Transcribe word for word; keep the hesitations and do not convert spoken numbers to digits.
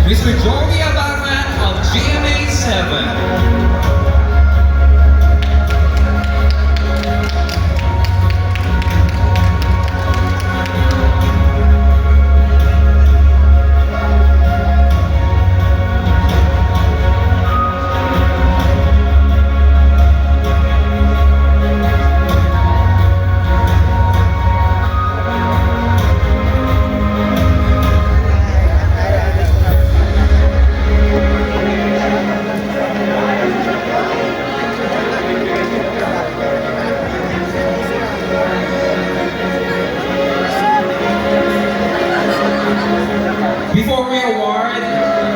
Mister Joey Abaran of G M A seven. Before we award,